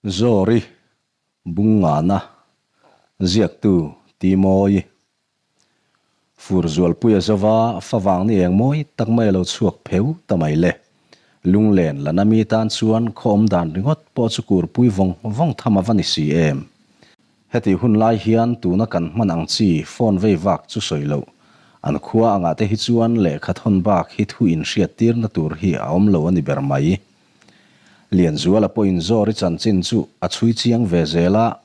Zawri Bungngana ziaktu Timawi Fur Zualpuia zova favang ni eng mawi tak mai a lo chhuak pheu ta mai le. Lunglen lana mi tan chuan khaw awm dan ringawt pawh chu kurpui vawng vawng tham a va ni si em. Hetih hun lai hian tuna kan hman ang chi phone vei vak chu sawi loh. An khua angah te hi chuan lehkha thawn bak hi thu inhriattirna tur hi a awm lo a ni ber mai. Lianzuala pawhin Zawri chanchin chu a chhui chiang ve zel a,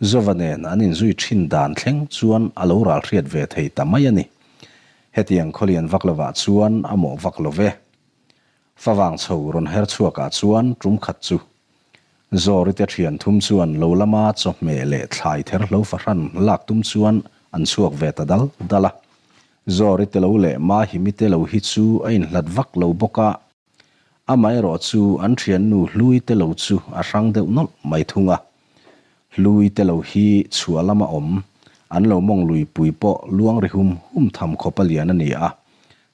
Zova nen an inzui thin dan thleng chuan a lo ral hriat ve thei ta mai a ni. Hetiang khawlian vak lovah chuan a mawh vak lo ve. Favang chho rawn her chhuakah chuan tum khat chu Zawri te thian thum chuan lo lama chawhmeh leh thlai ther hlo fahran lak tum chuan an chhuak ve ta dal dal a. Zawri te lo leh Mahimi te lo hi chu a inhlat vak lo bawk a, Amaherawh chu an thiannu Hlui te lo chu a hrang deuh nawlh mai thung a. Hlui te lo hi chhuah lama awm, an lo mawng luipui pawh luang ri hum hum tham khawp a lian a ni a.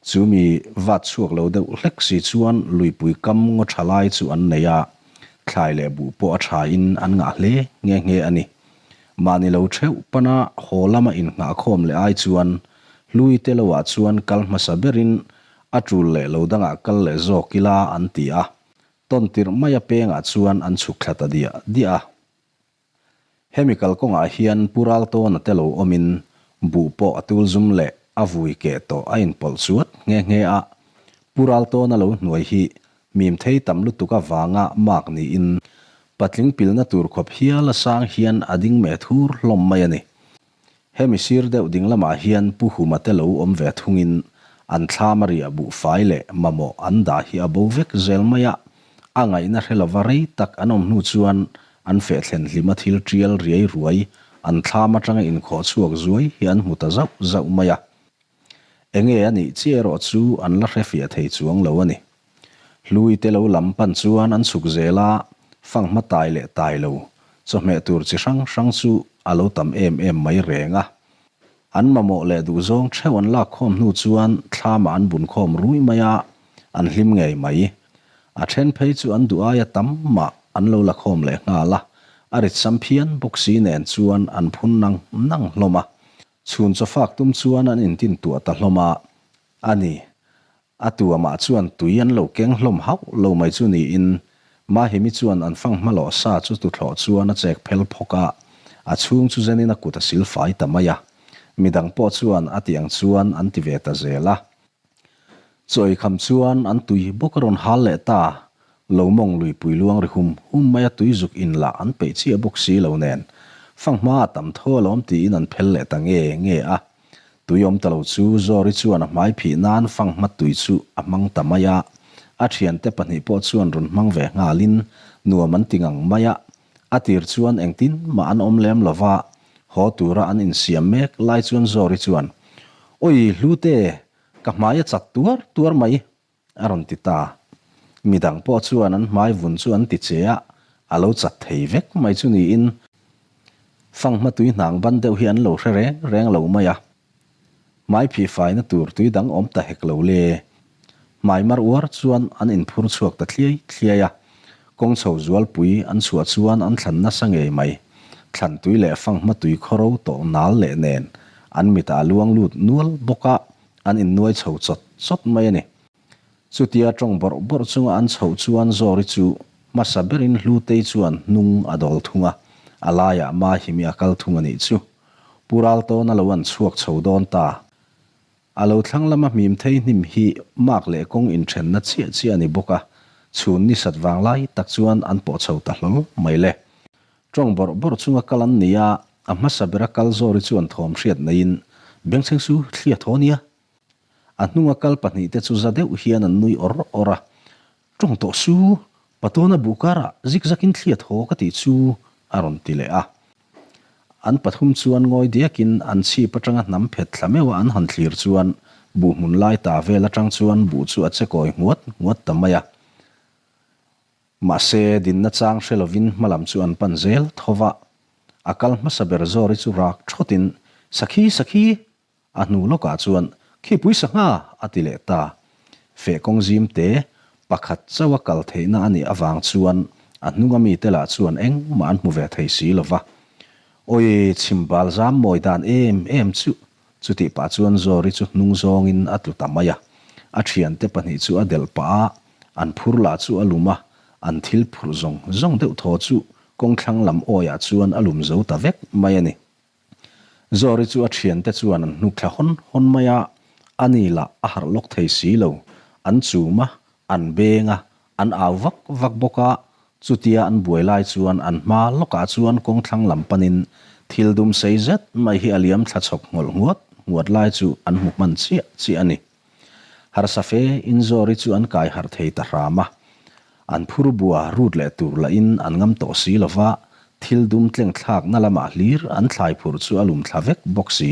Chu mi vat chhuak lo deuh hlek si chuan luipui kam ngaw tha lai chu an nei a, thlai leh buh pawh a tha in an ngah hle nghe nghe a ni. Mahni lo theuh pana haw lama innghahkhawm leh ai chuan Hlui te lo ah chuan kal hmasa berin A tul leh lo dangah kal leh zawk ila an ti a, tawn tirh mai a pengah chuan an chhuk thla ta diah diah a. Hemi kalkawngah hian Pu Raltawna te lo awmin buh pawh a tul zum leh a vui keh tawh a inpawlh chuat nghe nghe a. Pu Raltawna lo hnuai hi mim thei tam lutuk avanga mak niin patling pilna tur khawp hial a sang hian a ding meh thur hlawm mai a ni. Hemi sir deuh ding lamah hian Pu Huma te lo awm ve thungin an thlam a riah buhfai leh mamawh an dah hi a bo vek zel mai a, a ngaihna hre lova rei tak an awm hnu chuan an feh thlen hlima thil tial riai ruai an thlam atanga inkhawh chhuak zuai hi an hmu ta zauh zauh mai a. Enge a nih chiah erawh chu an la hre fiah thei chuang lo a ni. Hlui te lo lam pan chuan an chhuk zel a, fanghma tai leh tai lo, chawhmeh tur chi hrang hrang chu a lo tam em em mai reng a. An mamawh leh duhzawng theuh an lak khawm hnu chuan thlamah an bun khawm rui mai a, an hlim ngei mai. A then phei chu an duh aia tam mah an lo la khawm leh nghal a, a rit sam phian bawk si nen chuan an phun nang nang hlawm a. Chhun chawfak tum chuan an intin tuah ta hlawm a, a ni. A tuamah chuan tui an lo keng hlawm hauh lo mai chu niin Mahimi chuan an fang hma lawh sa chu tuthlawh chuan a chek phel phawk a, a chhung chu zenin a kut a sil fai ta mai a. Midang pawh chuan a tih ang chuan an ti ve ta zel a. Chaw eikham chuan an tui bawk a rawn hal leh ta, lo mawng luipui luang ri hum hum mai a tui zuk in lah an peih chiah bawk si lo nen fang hma a tam tho alawm tiin an phel leh ta nge nge a. Tui awm ta lo chu Zawri chuan a hmai phih nan fanghma tui chu a hmang ta mai a, a thiante pahnih pawh chuan rawn hmang ve nghalin nuam an ti ngang mai a. A tir chuan engtin mah an awm lem lo va, haw tura an insiam mek lai chuan Zawri chuan, Oi Hlute, ka hmai a chat tuar tuar mai, A rawn ti ta. Midang pawh chuan an hmai vun chu an ti che a, a lo chat thei vek mai chu niin fanghma tui hnang ban deuh hi an lo hre reng reng lo mai a. Hmai phih faina tur tui dang awm ta hek lo le. Hmai mar uar chuan an inphur chhuak ta thliai thliai a. Kawng chho zualpui an chhuah chuan an thlan nasa ngei mai. Thlan tui leh fanghma tui khawro tawh nal leh nen an mitah a luang lut nual bawk a. An innuai chho chawt chawt mai a ni. Chutia tawng bawrh bawrh chunga an chhoh chuan Zawri chu hmasa berin Hlutei chuan hnung a dawl thung a, a laiah Mahimi a kal thung a nih chu. Pu Raltawna lo an chhuak chho dawn ta. A lo thlang lama hmim thei hnim hi mak leh kawng inthenna chiah chiah a ni bawk a, chhun ni sat vang lai tak chuan an pawh chho ta hlawl mai le. Tawng bawrh bawrh chunga kal an ni a, a hmasa bera kal Zawri chuan thawm hriat neiin Bengchheng chu thli a thaw nia. A hnunga kal pahnihte chu za deuh hian an nui awr awr a, Tawng tawh su, Patawna buh karah zik zakin thli a thaw ka tih chu a rawn ti leh a. An pathum chuan ngawi diakin an chhip atanga hnam phet thla meuha an han thlir chuan buh hmun lai ta vel atang chuan buh chu a che kawi nghuat nghuat ta mai a. Mahse, dinna chang hre lovin hmalam chu an pan zel tho va. A kal hmasa ber Zawri chu rak thawtin, Sakhi, sakhi! A hnu lawkah chuan, Khipui sangha! a ti leh ta. Feh kawng zim te, pakhat chauha kal theihna a nih avang chuan A hnunga mite lah chuan engmah an hmu ve thei si lo va. Awi, chhimbal zam mawi dan em em chu! Chutih pah chuan Zawri chu hnung zawngin a tlu ta mai a. A thiante pahnih chu a delh pah a, an phur lah chu a lum a, an thil phurh zawng zawng deuh thaw chu kawngthlang lam awiah chuan a lum zo ta vek mai a ni. Zawri chu a thiante chuan an hnuk thla hawn hawn mai a, a ni lah a harh lawk thei si lo, an chum a, an beng a, an au vak vak bawk a, chutia an buai lai chuan an hma lawkah chuan kawngthlang lam panin thil dum sei zet mai hi a liam thla chhawk nghawlh nghuat nghuat lai chu an hmu hman chiah chiah a ni. Harsa fe in Zawri chu an kai harh thei ta hram a, an phur bua rut leh tur lahin an ngam tawh si lo va, thil dum tleng thlakna lamah hlir an thlai phurh chu a lum thla vek bawk si.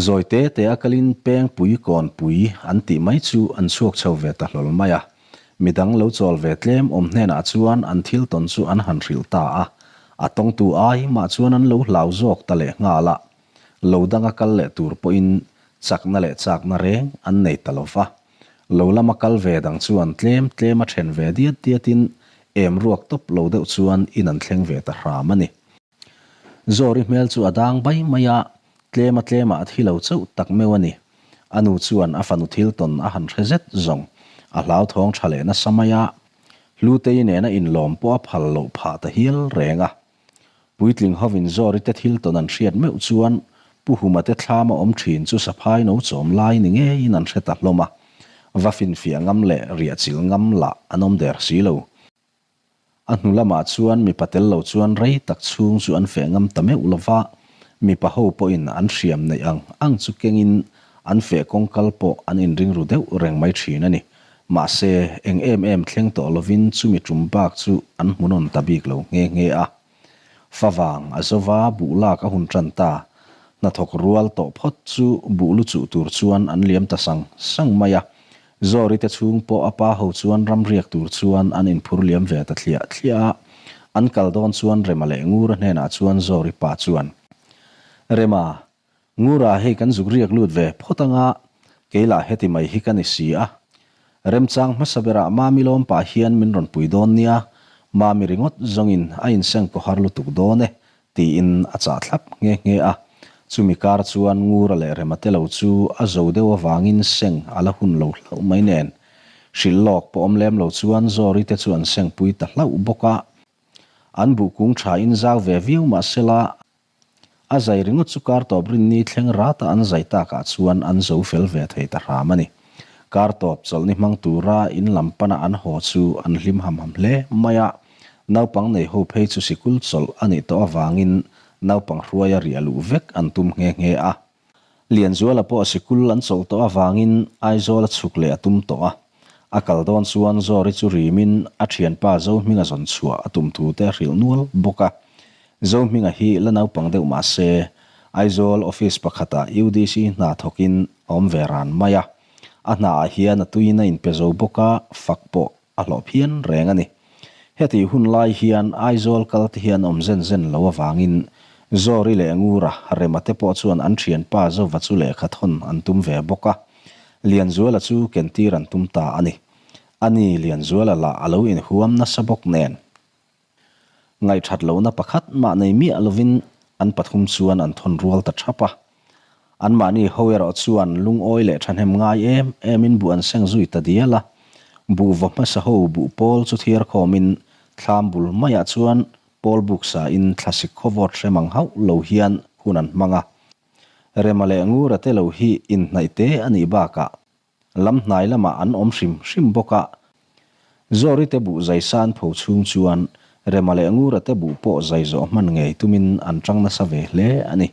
Zawi te te a kalin pengpui kawnpui an tih mai chu an chhuak chho ve ta hlawl mai a, midang lo chawl ve tlem awm hnenah chuan an thil tawn chu an han hrilh ta a, a tawngtu ai mah chuan an lo hlau zawk ta leh nghal a. Lo danga kal leh tur pawhin chakna leh chakna reng an nei ta lo va. Lo lama kal ve dang chuan tlem tlem a then ve diat diatin em ruak tawp lo deuh chuan in an thleng ve ta hram a ni. Zawri hmel chu a dang bai mai a, tlema tlema a thi lo chauh tak meuh a ni. A nu chuan a fanu thil tawn a han hre zet zawng, a hlauthawng tha leh nasa mai a. Hlutei nena inlawm pawh a phal loh phah ta hial reng a. Puitling hovin Zawri te thil tawn an hriat meuh chuan Pu Huma te thlam a awm thin chu saphai no chawm lai ni ngeiin an hre ta hlawm a, va finfiah ngam leh riah chilh ngam lah an awm der si lo. A hnu lamah chuan mipa tel lo chuan rei tak chhung chu an feh ngam ta meuh lo va, mipa ho pawhin an hriam neih ang ang chu kengin an feh kawngkal pawh an inring ru deuh reng mai thin a ni. Mahse, eng em em thleng tawh lovin chumi tum bak chu an hmuhnawn ta bik lo nghe nghe a. Favang a zova buh lak a hun tan ta. Hnathawk rual tawh phawt chu buh lu chuh tur chuan an liam ta sang sang mai a. Zawri te chhung pawh a pa ho chuan ram riak tur chuan an inphur liam ve ta thliah thliah a. An kal dawn chuan Rema leh Ngura hnenah chuan Zawri pa chuan, Rema, Ngura hei kan zuk riak lut ve phawt anga, kei lah heti mai hi ka ni si a. Remchang hmasa berah Mami lawm pah hian min rawn pui dawn nia, Mami ringawt zawngin a inseng kaw har lutuk dawn e, tiin a chah thlap nghe nghe a. Chumi kar chuan Ngura leh Rema te lo chu a zo deuh avangin seng a la hun lo hlauh mai nen. Hrilh lawk pawh awm lem lo chuan Zawri te chu an seng pui ta hlauh bawk a. An buh kung tha in zau ve viau mahsela A zai ringawt chu kar tawp rinni thleng rata an zai takah chuan an zo fel ve thei ta hram a ni. Kar tawp chawlhni hmang tura in lam pana an haw chu an hlim ham ham hle mai a. Naupang nei ho phei chu sikul chawlh a nih tawh avangin naupang hruaia riah luh vek an tum nghe nghe a. Lianzuala pawh sikul an chawlh tawh avangin Aizawl a chhuk leh a tum tawh a. A kal dawn chuan Zawri chu rimin a thianpa Zohminga zawn chhuah a tum thu te a hrilh nual bawk a. Zohminga hi la naupang deuh mah se, Aizawl office pakhatah UDC hna thawkin a awm ve ran mai a. A hnaah hian a tuiin a inpe zo bawk a, fak pawh a hlawh phian reng a ni. Hetih hun lai hian Aizawl kal te hian awm zen zen lo avangin Zawri leh Ngura, Rema te pawh chuan an thianpa Zova chu lehkha thawn an tum ve bawk a. Lianzuala chu kentir an tum ta a ni. Ani Lianzuala lah a lo inhuam nasa bawk nen. Ngaihthat lohna pakhat mah nei miah lovin an pathum chuan an thawn rual ta thap a. Anmahni ho erawh chuan lungawi leh thahnem ngai em emin buh an seng zui ta dial a. Buh vaw hmasa ho buh pawl chu thiar khawmin thlam bul maiah chuan pawl buk sain thlasik khawvawt hre mang hauh lo hian hun an hmang a. Rema leh Ngura te lo hi inhnaih te a nih bakah Lam hnai lamah an awm hrim hrim bawk a. Zawri te buh zai san pho chhung chuan Rema leh Ngura te buh pawh zai zawh hman ngei tumin an tang nasa ve hle a ni.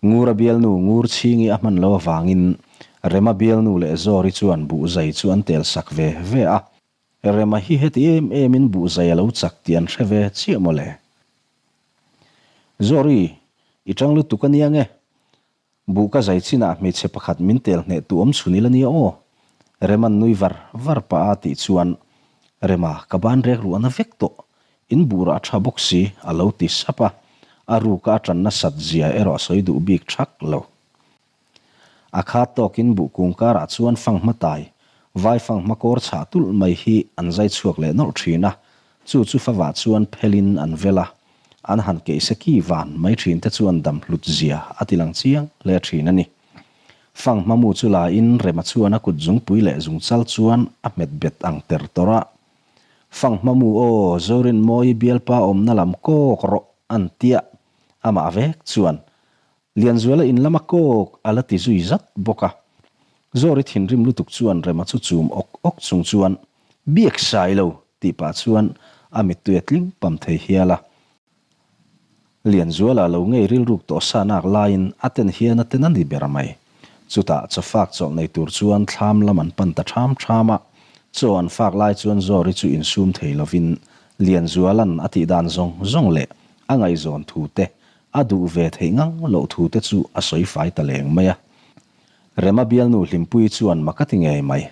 Ngura bialnu Ngur chhingi a hman lo avangin Rema bialnu leh Zawri chuan buh zai chu an tel sak ve ve a. Rema hi heti em emin buh zai a lo chak tih an hre ve chiah maw le? Zawri, i tang lutuk a nia nge? Buh ka zai chinah hmeichhe pakhat min tel hneh tu awm chhun ila nia aw. Rema'n nui var var pah a tih chuan, Rema, ka ban rek ruahna vek tawh. In buh rah tha bawk si, a lo ti sap a. A ruka a tan nasat zia erawh a sawi duh bik thak lo. A khat tawkin buh kung karah chuan fanghma tai, vai fanghma kawr chhah tulh mai hi an zai chhuak leh nawlh thin a. Chu chu favah chuan phelin an vel a, an han keih se ki van mai thin te chuan dam hlut zia a ti lang chiang hle thin a ni. Fanghma mu chu la in Rema chuan a kut zungpui leh zungchal chuan a hmet bet ang ter tawrh a. Fanghma mu aw, Zorinmawii bialpa awmna lam kawk rawh an tia amah vek chuan Lianzuala in lama kawk a la ti zui zat bawk a. Zawri thinrim lutuk chuan Rema chu chum awk awk chung chuan, Biak sai lo! tih pah chuan a mittui a tling pam thei hial a. Lianzuala lo ngei rilruk tawh sa nak laiin a ten hian a ten a ni ber mai. Chutah chaw fak chawlh nei tur chuan thlam lam an pan ta ṭham ṭham a. Chaw an fak lai chuan Zawri chu insum thei lovin Lianzuala'n a tih dan zawng zawng leh a ngaihzawn thu te A duh ve theih ngang loh thu te chu a sawi fai ta leng mai a. Rema bialnu Hlimpuii chuan mak a ti ngei mai.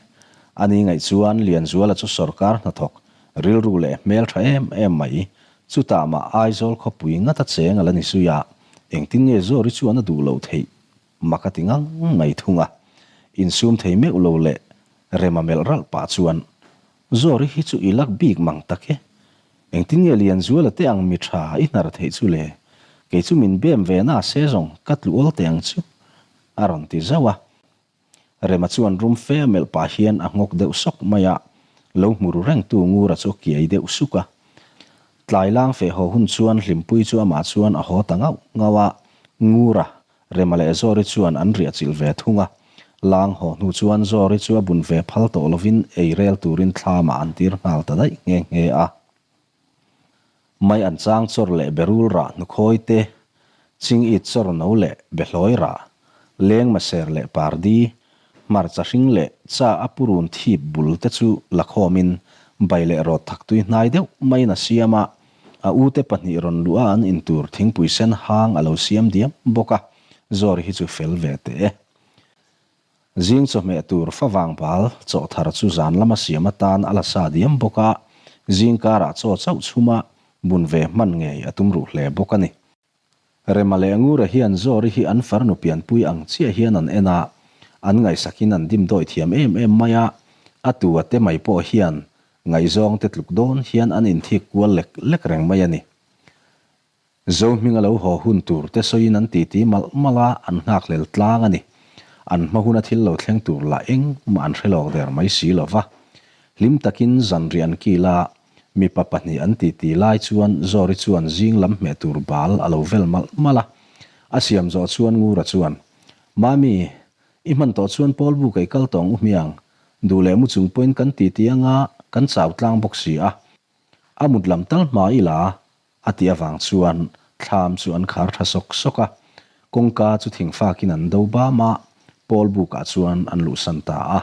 Ani ngaih chuan Lianzuala chu sawrkar hnathawk, rilru leh hmel tha em em mai. Chutah mah Aizawl khawpui ngata cheng a la ni zui a, engtin nge Zawri chuan a duh loh theih mak a ti ngang mai thung a. Insum thei meuh lo leh Rema melh ralh pah chuan Zawri hi chu i lak bik mang tak e. Engtin nge Lianzuala te ang mi tha i hnar theih chu le? Kei chu min bem ve na se zawng ka tlu awl teh ang chu, a rawn ti zauh a. Rema chuan rum fe a melh pah hian a nghawk deuh sawk mai a, lo hmu ru rengtu Ngura chu a kiai deuh suk a. Tlai lang feh haw hun chuan Hlimpui chu amah chuan a haw ta ngauh ngauh a, Ngura Rema leh Zawri chuan an riah chilh ve thung a. Lang haw hnu chuan Zawri chu a bun ve phal tawh lovin ei rel turin thlamah an tir nghal ta daih nghe nghe a. Mai an chang chawr leh berul rah hnukhawi te, ching it chawr no leh behlawi rah, leng maser leh pardi, hmarcha hring leh cha a purun thip bul te chu la khawmin bai leh rawt thak tui hnai deuh maiin a siam a. A ute pahnih rawn luh a an intur thingpui sen hang a lo siam diam bawk a, Zawri hi chu fel ve teh e. Zing chawhmeh tur favang bal chaw thar chu zan lama siam atan a la sa diam bawk a, zing karah chaw chauh chhuma bun ve hman ngei a tum ruh hle bawk a ni. Rema leh Ngura hian Zawri hi an farnu pianpui ang chiah hian an en a, an ngaihsakin an dimdawi thiam em em mai a, a tu a te mai pawh hian ngaihzawng te tluk dawn hian an inthik kual lek lek reng mai a ni. Zo hminga lo haw hun tur te sawiin an titi malh malh a, an nghakhlel tlang a ni. An hma huna thil lo thleng tur lah engmah an hre lawk der mai si lo va. Hlim takin zanriah an kil a, Mipa pahnih an titi lai chuan Zawri chuan zing lam hmeh tur bal a lo vel malh malh a. A siam zawh chuan Ngura chuan, Mami, i hman tawh chuan Paul bu kei kal tawng u hmiang, duh leh mu chung pawhin kan titi anga kan chau tlang bawk si a. A mut lam tal hma ila A tih avang chuan thlam chu an khar tha sawk sawk a, kawngka chu thingfakin an do bam a, Paul bukah chuan an luhsan ta a.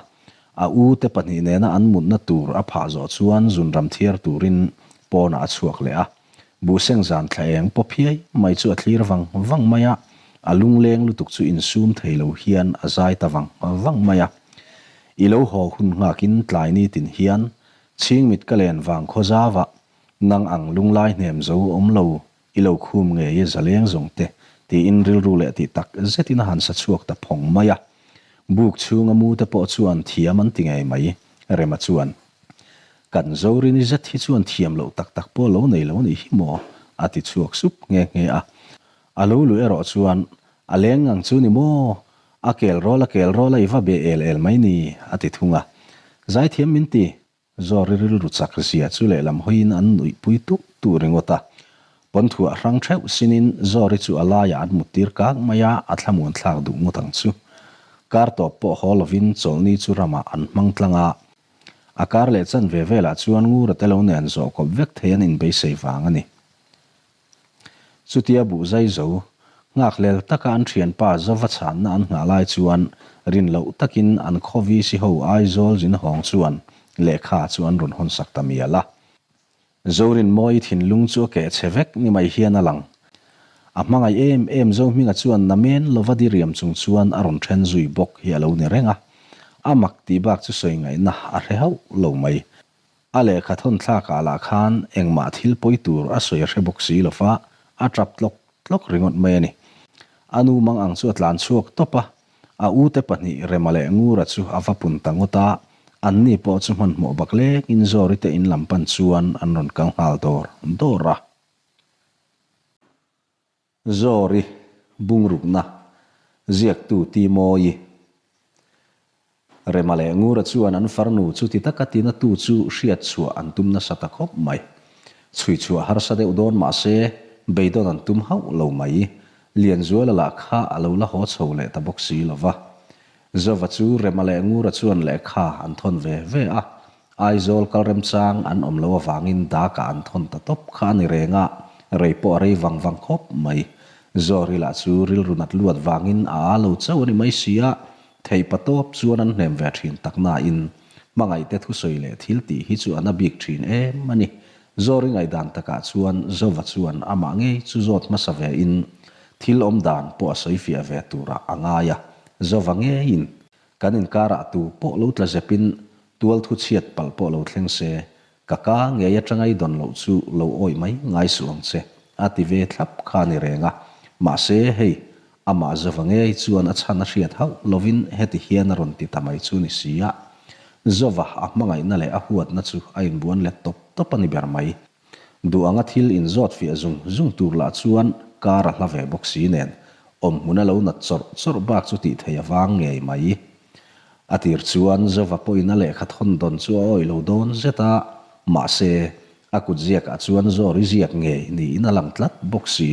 A u te pahnih nena an mutna tur a phah zawh chuan zunram thiar turin pawnah a chhuak leh a. Buhseng zan thla eng paw phiai mai chu a thlir vang vang mai a, a lungleng lutuk chu insum thei lo hian a zai ta vang vang mai a. I lo haw hun nghakin tlai nitin hian chhingmit ka len vang khaw zauah Nang ang lunglai hnem zo awm lo, i lo khum ngei e zaleng zawng te, tiin rilru leh tih tak zetin a han sa chhuak ta phawng mai a. Buk chhunga mu te pawh chuan thiam an ti ngei mai, Rema chuan. Kan Zorini zet hi chuan thiam loh tak tak pawh lo nei lo nih hi maw? a ti chhuak sup nghe nghe a. A lo luh erawh chuan, A leng ngang chu ni maw? A kel rawl a kel rawl a i va be el el mai ni, a ti thung a. Zaithiam min ti, Zawri rilru chak zia chu lehlam hawiin an nuihpui tuk tuk ringawt a. Pawnthuah hrang theuh sinin Zawri chu a laiah an muttir kak mai a, a thlamuan thlak duh ngawt ang chu. Kar tawp pawh haw lovin chawlhni chu ramah an hmang tlang a. A kar leh chanve velah chuan Ngura te lo nen zawh kawp vek thei an inbeisei vang a ni. Chutia buh zai zo, nghakhlel taka an thianpa Zova chhanna an nghah lai chuan rin loh takin an khaw VC ho Aizawl zinhawng chuan lehkha chu an rawn hawnsak ta mial a. Zorinmawii thinlung chu a keh chhe vek ni mai hian a lang. A hmangaih em em Zohminga chuan namen lova diriam chung chuan a rawn then zui bawk hi a lo ni reng a. A mak tih bak chu sawi ngaihna a hre hauh lo mai. A lehkha thawn thlakah lah khan engmah thil pawi tur a sawi a hre bawk si lo va, a tap tlawk tlawk ringawt mai a ni. A nu mang ang chu a tlan chhuak tawp a, a ute pahnih Rema leh Ngura chu a va pun ta ngawt a, Anni pawh chu hmanhmawh bak lekin Zawri te in lam pan chuan an rawn kal nghal dawr dawr a. Zawri bungrukna ziaktu Timawii Rema leh Ngura chuan an farnu chuti taka tinatu chu hriat chhuah an tum nasa ta khawp mai. Chhui chhuah harsa deuh dawn mah se beidawn an tum hauh lo mai. Lianzuala lah kha a lo la haw chho leh ta bawk si lo va. Zova chu Rema leh Ngura chuan lehkha an thawn ve ve a, Aizawl kal remchang an awm loh avangin Daka an thawn ta tawp kha a ni reng a, rei pawh a rei vang vang khawp mai. Zawri lah chu rilru nat luat vangin a aa lo chauh a ni mai si a, theihpa tawp chuan an hnem ve thin tak nain hmangaihte thusawi leh thil tih hi chu a na bik thin em a ni. Zawri ngaihdan takah chuan Zova chuan amah ngei chu zawt hmasa vein thil awm dan pawh a sawi fiah ve turah a ngai a, Zova ngeiin Kan inkarah tu pawh lo tla zepin tual thu chhiat palh pawh lo thleng se, ka ka ngei atanga i dawn loh chu lo awih mai ngai suh ang che, a ti ve thlap kha a ni reng a. Mahse, hei, amah zova ngei chuan a chhan a hriat hauh lovin heti hian a rawn ti ta mai chu ni si a. Zova a hmangaihna leh a huatna chu a inbuan let tawp tawp a ni ber mai. Duh anga thil inzawt fiah zung zung tur lah chuan kar a hla ve bawk si nen, awmhmun a lo nat chawrh chawrh bak chu tih theih a vang ngei mai. A tir chuan Zova pawhin a lehkha thawn dawn chu a awih lo dawn zet a, mahse, a kut ziakah chuan Zawri ziak ngei niin a lang tlat bawk si.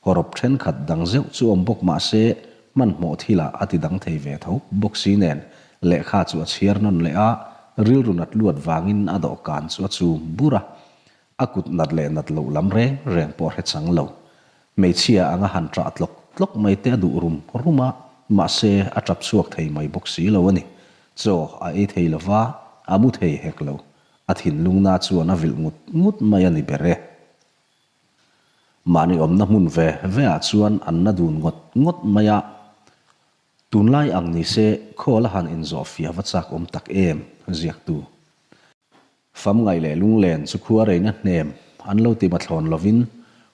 Hawrawp thenkhat dang zeuh chu awm bawk mahse, hmanhmawh thilah a ti dang thei ve tho bawk si nen, lehkha chu a chhiar nawn leh a, rilru nat luat vangin a dawhkan chu a chum bur a, a kut nat leh nat loh lam reng reng pawh a hre chang lo. Hmeichhia anga han ṭah tlawk tlawk mai te a duh rum rum a, mahse a ṭap chhuak thei mai bawk si lo a ni. Chaw a ei thei lo va, a mu thei hek lo. A thinlungna chuan a vilh ngut ngut mai a ni ber e. Mahni awmna hmun ve ve ah chuan an na dun ngawt ngawt mai a, tunlai ang ni se khawl a han inzawh fiah va chak awm tak em? Ziaktu. Famngaih leh lunglen chu khua reina hnem an lo ti mathlawn lovin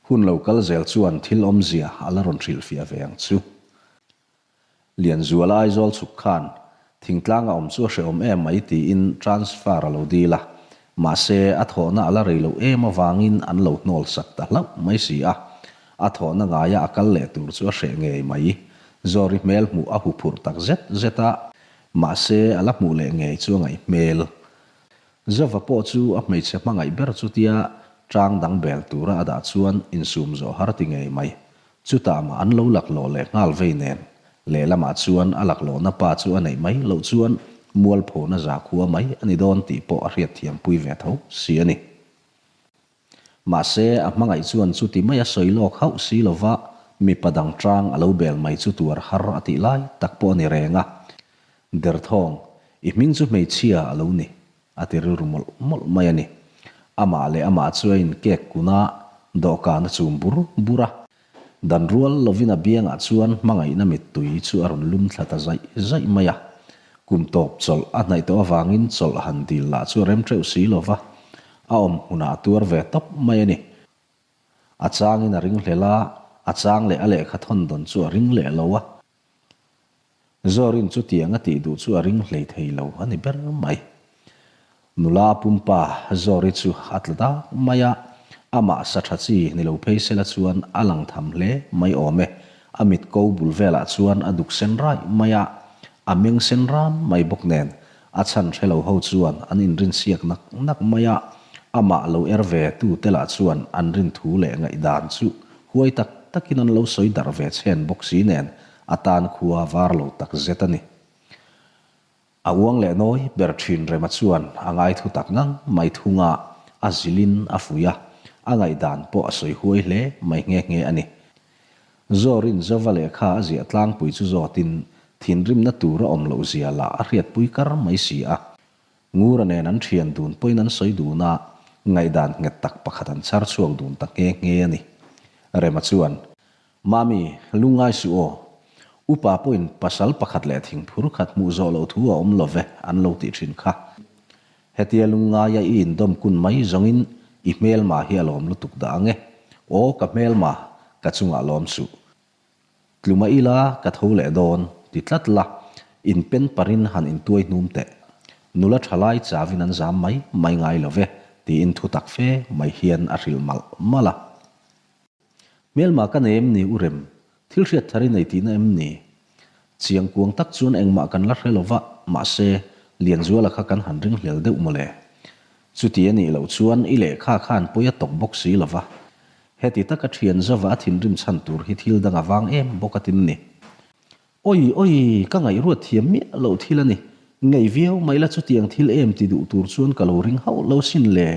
hun lo kal zel chuan thil awmzia a la rawn hrilhfiah ve ang chu. Lianzuala Aizawl chhuk khan thingtlang a awm chu a hrehawm em mai tiin transfer a lo dil a, mahse a thawhna a la rei loh em avangin an lo hnawl sak ta hlauh mai si a, a thawhna ngaia a kal leh tur chu a hreh ngei mai. Zawri hmel hmuh a huphurh tak zet zet a, mahse a la hmuh leh ngei chu a ngaih hmel. Zova pawh chu a hmeichhe hmangaih ber chutia tang dang bel tura a dah chuan insum zawh har ti ngei mai. Chutah mah an lo laklawh leh nghal vei nen, lehlamah chuan a laklawhna pa chu a neih mai loh chuan mualphona zakhua mai a ni dawn tih pawh a hriatthiampui ve tho si a ni. Mahse, a hmangaih chuan chuti mai a sawi lawk hauh si lova mipa dang tang a lo bel mai chu tuar har a tih lai tak pawh a ni reng a. Derthawng, i hming chu hmeichhia a lo ni. A ti rilru mawlh mawlh mai a ni. Amah leh amah chu a inkek kun a, dawhkan a chum bur bur a. Dan rual lovin a biangah chuan hmangaihna mittui chu a rawn lum thla ta zaih zaih mai a. Kum tawp chawlh a hnaih tawh avangin chawlh han dil lah chu a rem teuh si lo va, a awm hmunah a tuar ve tawp mai a ni. A changin a ring hlel a, a chang leh a lehkha thawn dawn chu a ring leh lo a. Zawrin chutiang a tih duh chu a ring hlei thei lo a ni ber mai. Nula pumpa Zawri chu a tla dak mai a, amah sa tha chi ni lo phei sela chuan a lang tham hle mai awm e. A mit ko bul velah chuan a duk sen raih mai a, a meng sen ran mai bawk nen a chhan hre lo ho chuan an inrinsiak nak nak mai a, amah lo er ve tu te lah chuan an rin thu leh ngaihdan chu huai tak takin an lo sawi darh ve chhen bawk si nen A tan khua var lo tak zet a ni. A uang leh nawi ber thin Rema chuan a ngai thu tak ngang mai thung a, a zilin a fuih a, a ngaihdan pawh a sawi huai hle mai nghe nghe a ni. Zawrin Zova lehkha a ziah tlangpui chu zawtin thinrimna tur a awm loh zia lah a hriatpui kar mai si a. Ngura nen an thian dun pawhin an sawi dun a, ngaihdan nghet tak pakhat an chhar chhuak dun ta nghe nghe a ni. Rema chuan Mami, lungngai suh aw. Upa pawhin pasal pakhat leh thingphur khat hmuh zawh loh thu a awm lo ve an lo tih thin kha. Hetia lungngaia i indawm kun mai zawngin i hmelma hi a lawm lutuk dah ang e. Aw ka hmelma, ka chungah lawm suh. Tluma ila ka tho leh dawn, ti tlat la, inpen parin han intuai hnum teh. Nula thalai chavin an zam mai mai ngai lo ve, tiin thu tak fe mai hian a hrilh malh malh a. Hmelma ka nei em ni U Rem? Thil hriat thar i nei tihna em ni? Chiang kuang tak chuan engmah kan la hre lo va, mahse, Lianzuala kha kan han ringhlel deuh mawle. Chuti a nih loh chuan i lehkha khan pawi a tawk bawk si lo va. Heti taka thian zova a thinrim chhan tur hi thil dang a vang em bawk a tin ni. Awi awi, ka ngaihruat thiam miah loh thil a ni. Ngei viau mai la chutiang thil em ti duh tur chuan ka lo ring hauh lo sin le.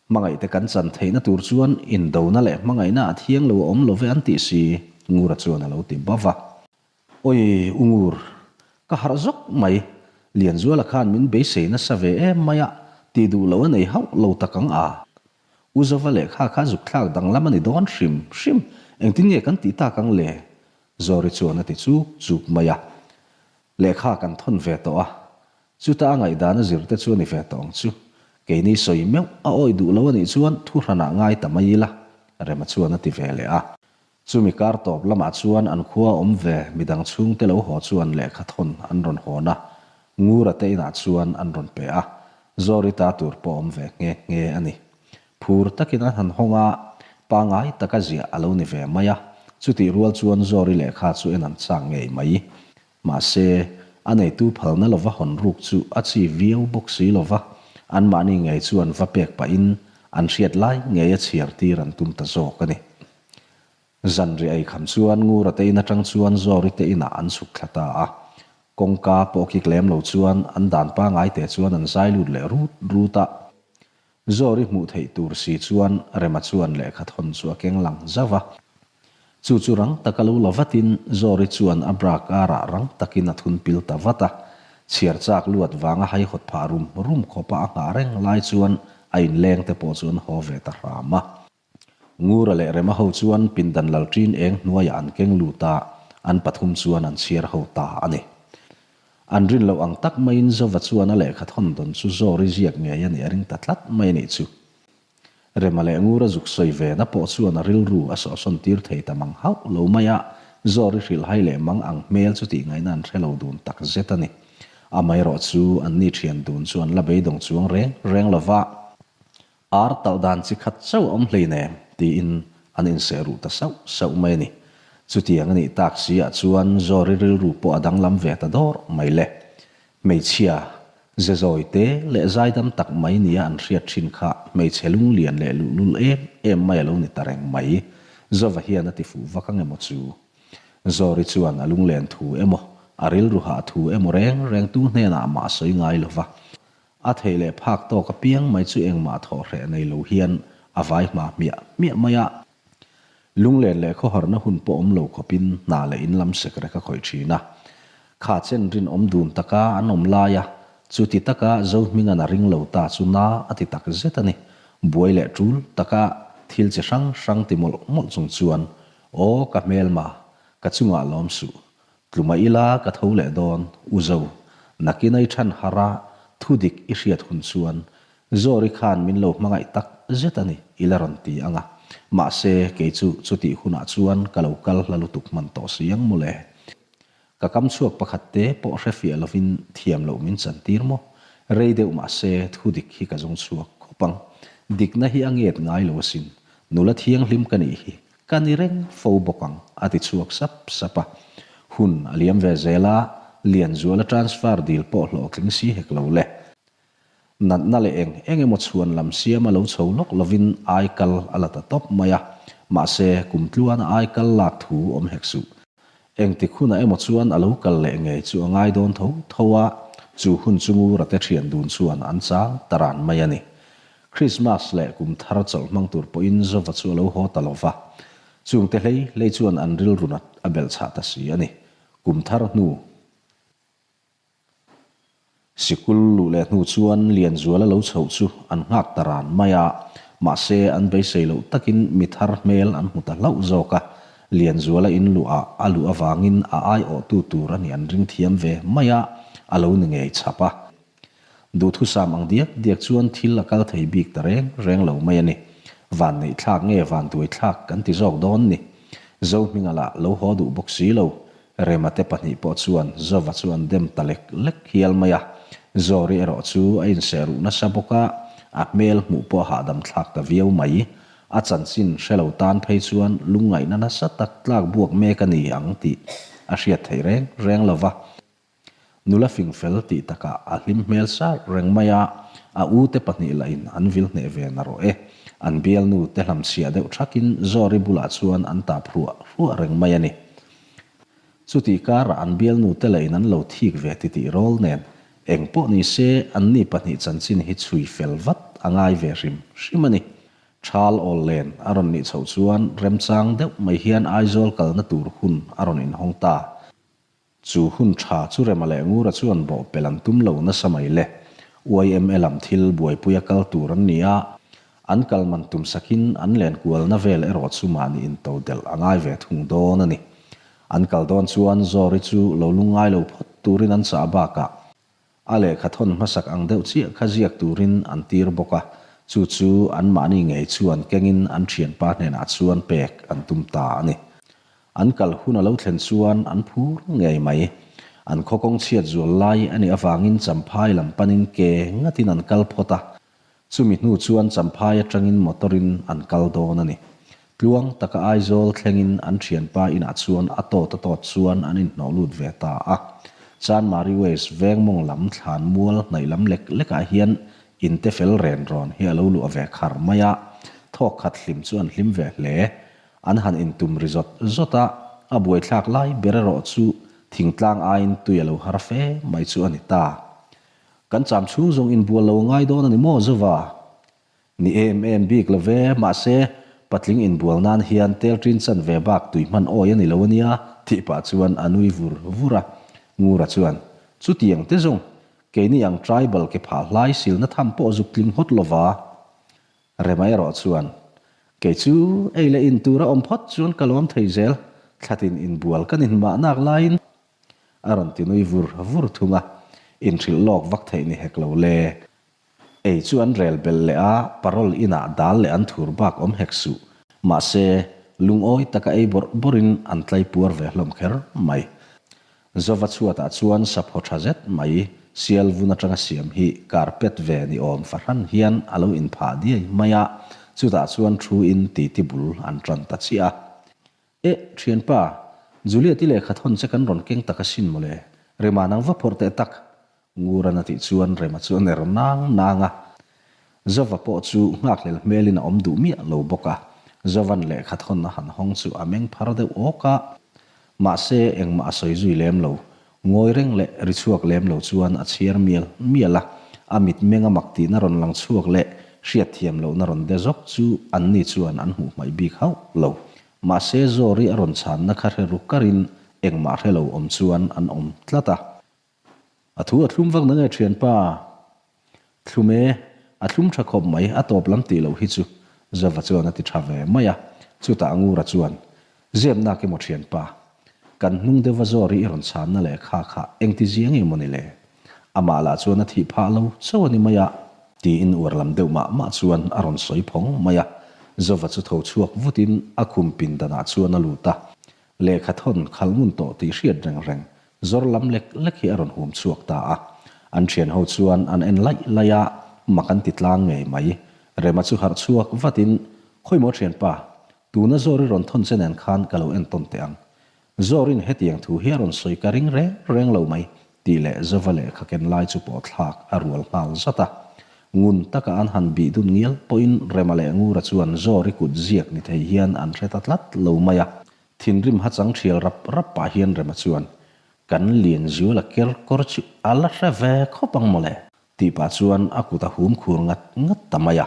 Hmangaihte kan chan theihna tur chuan indona leh hmangaihna a thiang lo a awm lo ve an tih si, Ngura chuan a lo ti bauh a. Awi u Ngur, ka harh zawk mai. Lianzuala khan min beisei nasa ve em mai a, ti duh lo a nei hauh lo tak ang a. U Zova lehkha kha zuk thlak danglam a ni dawn hrim hrim, engtin nge kan tih tak ang le? Zawri chuan a ti chuk chuk mai a. Lehkha kan thawn ve tawh a, chuta a ngaihdan a zir te chu a ni ve tawh ang chu. Keini sawi meuh a awih duh lo a nih chuan thu hranah ngai ta mai ila, Rema chuan a ti ve leh a. Chumi kar tawp lamah chuan an khua awm ve midang chhungte lo haw chuan lehkha thawn an rawn hawn a, Ngura te inah chuan an rawn pe a, Zawri ta tur pawh awm ve nghe nghe a ni. Phur takin an han hawng a, pangai taka ziah a lo ni ve mai a, chutih rual chuan Zawri lehkha chu en an chak ngei mai. Mahse, a neitu phalna lova hawn ruk chu a chi viau bawk si lova, anmahni ngei chuan va pek pahin an hriat lai ngei a chhiar tir an tum ta zawk a ni. Zanriah ei kham chuan Ngura te in atang chuan Zawri te inah an chhuk thla ta a. Kawngka pawh kik lem lo chuan an dan pangai te chuan an zai lut leh rut rut a. Zawri hmuh theih tur si chuan Rema chuan lehkha thawn chu a keng lang zauh a. Chu chu rang taka lo la vatin Zawri chuan a bra karah rang takin a thun pil ta vat a. Chhiar chak luat vanga haihawt phah rum rum khawpa a nghah reng lai chuan a inleng te pawh chu an haw ve ta hram a. Ngura leh Rema ho chuan pindan lalṭin eng hnuaiah an keng lut a, an pathum chuan an chhiar ho ta a ni. An rin loh ang tak maiin Zova chuan a lehkha thawn dawn chu Zawri ziak ngei a nih a ring ta tlat mai a nih chu. Rema leh Ngura zuk sawi ve na pawh chuan a rilru a sawhsawn tir thei ta mang hauh lo mai a, Zawri hrilh hai leh mang ang hmel chu tih ngaihna an hre lo dun tak zet a ni. Amaherawh chu anni ṭhian dun chu an la beidawng chuang reng reng lo va. Ar talh dan chi khat chauh a awm hleinem, tiin an inseh ruh ta sauh sauh mai a ni. Chutiang a nih tak si ah chuan Zawri rilru pawh a danglam ve ta dawr mai le. Hmeichhia, ze zawi te leh zaidam tak mai nia an hriat thin kha hmeichhe lunglian leh luhlul em em mai a lo ni ta reng mai. Zova hian a ti fuh vak ang emaw chu? Zawri chuan a lunglen thu emaw, a rilru hah thu emaw reng reng tu hnenah mah a sawi ngai lo va. A theih leh phak tawk apiang mai chu engmah thawh hreh nei lo hian a vai hma hmiah hmiah mai a. Lunglen leh khawharna hun pawh awm lo khawpin hna leh in lam sek rek a khawih thin a. Kha chen rinawm dun taka an awm lai a, chuti taka Zohminga'n a ring lo ta chu na a ti tak zet a ni. Buai leh tul taka thil chi hrang hrang ti mawlh mawlh chung chuan, Aw ka hmelma, ka chungah lawm suh. Tluma ila ka tho leh dawn, U Zo, nakin a i than harh a, thu dik i hriat hun chuan Zawri khan min lo hmangaih tak zet a ni, i la rawn ti ang a. Mahse, kei chu chutih hunah chuan ka lo kal hla lutuk hman tawh si ang mawle. Ka kam chhuak pakhat te pawh hre fiah lovin thiam loh min chantir maw? Rei deuh mahse, thu dik hi ka zawng chhuak khawp ang. Dikna hi a nget ngai lo asin. Nula thianghlim ka nih hi. Ka ni reng fo bawk ang, a ti chhuak sap sap a. Hun a liam ve zel a, Lianzuala transfer dil pawh hlawhtling si hek lo le. Natna leh eng eng emaw chhuan lam siama lo chho lawk lovin ai kal a la ta tawp mai a, mahse kum tluana ai kal lak thu awm hek suh. Engtik hunah emaw chuan a lo kal leh ngei chu a ngai dawn tho tho a, chu hun chu Ngura te thian dun chuan an chang ta ran mai a ni. Krismas leh kum thar chawlh hmang tur pawhin Zova chu a lo haw ta lo va, chungte hlei hlei chuan an rilru nat a belhchhah ta si a ni. Kum thar hnu. Sikul luh leh hnu chuan Lianzuala lo chhoh chu an nghak ta ran mai a, mahse an beisei loh takin mi thar hmel an hmu ta hlauh zawk a, Lianzuala in luhah a luh avangin a aiawhtu tur a nih an ring thiam ve mai a, a lo ni ngei chhap a. Duhthusam ang diak diak chuan thil a kal thei bik ta reng reng lo mai a ni. Vanneih thlak nge vantuai thlak kan ti zawk dawn ni. Zohminga lah lo haw duh bawk si lo, Rema te pahnih pawh chuan Zova chu an dem ta lek lek hial mai a. Zawri erawh chu a inseh ruh nasa bawk a, a hmel hmuh pawh a hahdam thlak ta viau mai. A chanchin hre lo tan phei chuan lungngaihna nasa tak tlak buak mek a ni ang tih a hriat theih reng reng lo va. Nula fing fel tih takah a hlim hmel sar reng mai a, a ute pahnih lahin an vil hneh ve narawh e. An bialnu te hlamchhiah deuh thakin Zawri bulah chuan an tap hruah hruah reng mai a ni. Chutih karah an bialnu te lahin an lo thik ve titih rawl nen eng pawh ni se anni pahnih chanchin hi chhui fel vat a ngai ve hrim hrim a ni. Thal awl len a rawn nih chhoh chuan remchang deuh mai hian Aizawl kalna tur hun a rawn inhawng ta. Chu hun tha chu Rema leh Ngura chuan bawhpelh an tum lo nasa mai le. YMA lam thil buaipuia kal tur an ni a, an kal man tum sakin an len kualna vel erawh chu mahni intodelh a ngai ve thung dawn a ni. An kal dawn chuan Zawri chu lo lungngai lo phawt turin an chah bakah a lehkha thawn hmasak ang deuh chiah kha ziak turin an tir bawk a, chu chu anmahni ngei chuan kengin an thianpa hnenah chuan pek an tum ta a ni. An kal hun a lo thlen chuan an phur ngei mai. An khaw kawng chhiat zual lai a nih avangin Champhai lam panin ke ngatin an kal phawt a. Chumi hnu chuan Champhai atangin motor-in an kal dawn a ni. Tluang taka Aizawl thlengin an thianpa inah chuan a tawt a tawt chuan an inhnawh lut ve ta a. Chanmari West veng mawng lam thlan mual hnaih lam lek lekah hian inte fel ren rawn hi a lo luah ve khar mai a, thawk khat hlim chu an hlim ve hle. An han intum ri zawt zawt a, a buaithlak lai ber erawh chu thingtlang aiin tui a lo har fe mai chu a ni ta. Kan cham chhung zawng inbual lo ngai dawn a ni maw Zova? Ni em em bik lo ve, mahse patling inbual nan hian tel ṭin chan ve bak tui hman awi a ni lo a nia, tih pah chuan a nui vur vur a. Ngura chuan, Chutiang te zawng, keini ang tribal ke phah hlai silna tham pawh zuk tling hawt lova. Rema erawh chuan, Kei chu ei leh in tur a awm phawt chuan ka lawm thei zel, thlatin inbual ka ni hmah nak laiin a rawn ti nui vur vur thung a, inhrilh lawk vak theih ni hek lo le. Ei chu an rel belh leh a, parole inah dal leh an thur bak awm hek suh. Mahse, lungawi taka ei bawrh bawrhin an tlai puar ve hlawm kher mai. Zova chhuatah chuan saphaw tha zet mai, sial vun atanga siam hi carpet ve ni awm fahran hian a lo inphah diai mai a, chutah chuan thu in titi bul an tan ta chiah a. Eh, thianpa, Juliet i lehkha thawn che kan rawn keng tak asin mawle, Rema nang va phawrh teh tak, Nguran a tih chuan Rema chu a ner nang nang a. Zova pawh chu nghakhlel hmelin a awm duh miah lo bawk a, Zovan lehkha thawn a han hawng chu a meng phar deuh awk a. Mahse, engmah a sawi zui lem lo. Ngawi reng leh ri chhuak lem lo chuan a chhiar mial mial a, a mitmeng a mak tihna rawn lang chhuak leh hriatthiam lohna rawn de zawk chu anni chuan an hmuh hmaih bik hauh lo. Mahse, Zawri a rawn chhanna kha hre ru karin engmah hre lo awm chuan an awm tlat a. A thu a thlum vak na nge thianpa? Thlum e, a thlum tha khawp mai, a tawp lam tih loh hi chu Zova chuan a ti tha ve mai a. Chutah Ngura chuan, Zep nak emaw thianpa, kan hnung deuha Zawri i rawn chhanna leh kha kha engti zia nge maw ni le? Amah lah chuan a thih phah lo chauh a ni mai a. Tiin uar lam deuh mah mah chuan a rawn sawi phawng mai a. Zova chu tho chhuak vutin a khum pindanah chuan a lut a. Lehkha thawn khalh ngun tawh tih hriat reng reng Zawr lam lek lek hi a rawn hum chhuak ta a. An thian ho chuan an en laih laih a, mak an ti tlang ngei mai. Rema chu harh chhuak vatin, Khawimaw thianpa, tuna Zawri rawn thawn che nen khan ka lo entawn teh ang. Zawrin hetiang thu hi a rawn sawi ka ring reng reng lo mai, tih leh Zova lehkha ken lai chu pawh thlak a rual nghal zat a. Ngun taka an han bih dun ngial pawhin Rema leh Ngura chuan Zawri kut ziak ni thei hian an hre ta tlat lo mai a. Thinrim hachang thial rap rap pah hian Rema chuan, Kan lian zual a ker kawr chu a la hre ve khawp ang mawle, tih pah chuan a kut a hum khur ngat ngat ta mai a.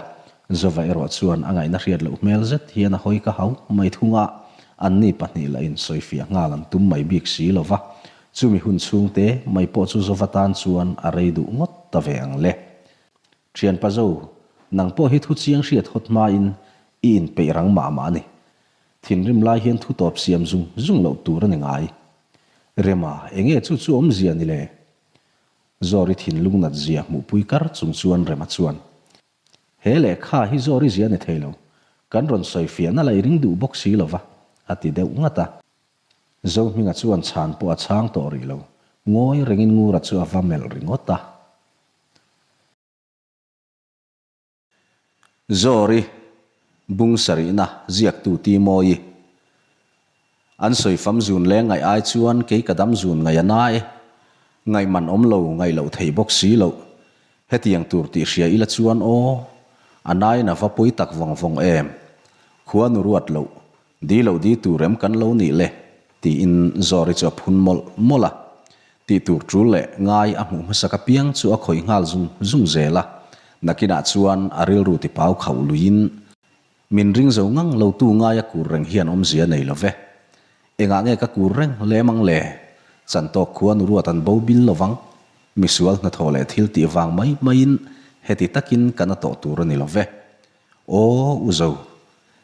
Zova erawh chuan a ngaihna hriat loh hmel zet hian a hawi ka hau mai thung a, anni pahnih lah in sawifiah nghal an tum mai bik si lo va. Chumi hun chhungte mai pawh chu Zova tan chuan a rei duh ngawt ta ve ang le. Thianpa Zo, nang pawh hi thu chiang hriat hawt hmain i inpeih rang mah mah a ni. Thinrim lai hian thu tawp siam zung zung loh tur a ni ngai. Rema, enge chu chu awmzia ni le? Zawri thinlung nat zia hmuhpui kar chung chuan Rema chuan, He lehkha hi Zawri zia ni thei lo, kan rawn sawi fiahna la i ring duh bawk si lo va, a ti deuh ngat a. Zohminga chuan chhan pawh a chhang tawh rih lo, ngawi rengin Ngura chu a va melh ringawt a. Zawri, Bung sarihna ziaktu Timawii. An sawi fam zun leng ngaih ai chuan kei ka dam zun ngaih a na e. Ngaih man awm lo, ngaih loh thei bawk si loh. Hetiang tur tih hria ila chuan aw, a nain a va pawi tak vawng vawng em. Khua nu ruat loh, di loh di tur em kan lo nih le, tiin Zawri chu a phun mawlh mawlh a. Tih tur tul leh ngai a hmuh hmasak apiang chu a khawih nghal zung zung zel a. Nakinah chuan a rilru tipau khauh luiin Min ring zo ngang lo tu ngaia kur reng hian awmzia nei lo ve. Engah nge ka kur reng lem ang le? Chantawk khuan ruat an bo bil lo vang. Misual hnathawh leh thil tih vang mai maiin heti takin kan a tawh tur a ni lo ve. Aw, u zo.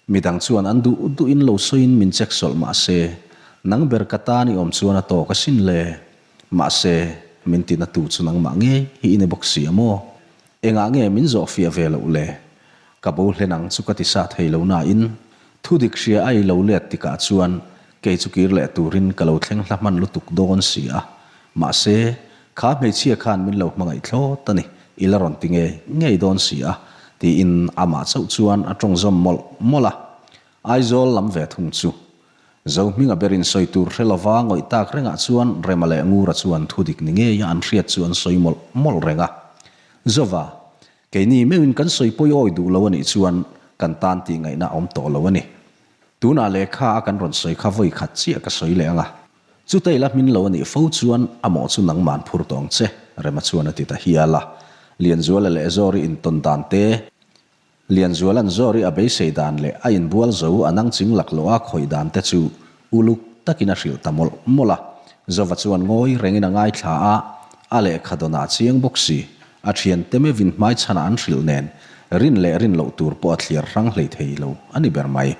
Midang chuan an duh duhin lo sawiin min check sawlh mah se, nang ber ka tan i awm chuan a tawk asin le. Mahse, min tina tu chu nangmah ngei hi i ni bawk si a maw? Engah nge min zawh fiah ve loh le? Ka bo hlen ang chu ka ti sa thei lo nain, thu dik hria a i lo let tikah chuan kei chu kir leh turin ka lo thleng hla hman lutuk dawn si a. Mahse, kha hmeichhia khan min lo hmangaih thlawt a ni, i la rawn ti ngei ngei dawn si a, tiin amah chauh chuan a tawng zawm mawlh mawlh a. Aizawl lam ve thung chu. Zohminga berin sawi tur hre lova ngawih tak rengah chuan Rema leh Ngura chuan thu dik ni ngeia an hriat chu an sawi mawlh mawlh reng a. Zova, Keini meuhin kan sawi pawi awi duh lo a nih chuan kan tan tih ngaihna a awm tawh lo a ni. Tunah lehkha a kan rawn sawi kha vawi khat chiah ka sawi leh ang a. Chutei la hmin lo a nih fo chuan a mawh chu nangman phur tawh ang che, Rema chuan a ti ta hial a. Lianzuala leh Zawri intawn dan te, Lianzuala'n Zawri a beisei dan leh a inbual zo a nang ching laklawh a khawih dan te chu uluk takin a hrilh ta mawlh mawlh a. Zova chuan ngawi rengin a ngaithla a, a lehkha dawnah chiang bawk si, a thiante meuhin hmaichhanah an hrilh nen rin leh rin loh tur pawh a thliar hrang hlei thei lo a ni ber mai.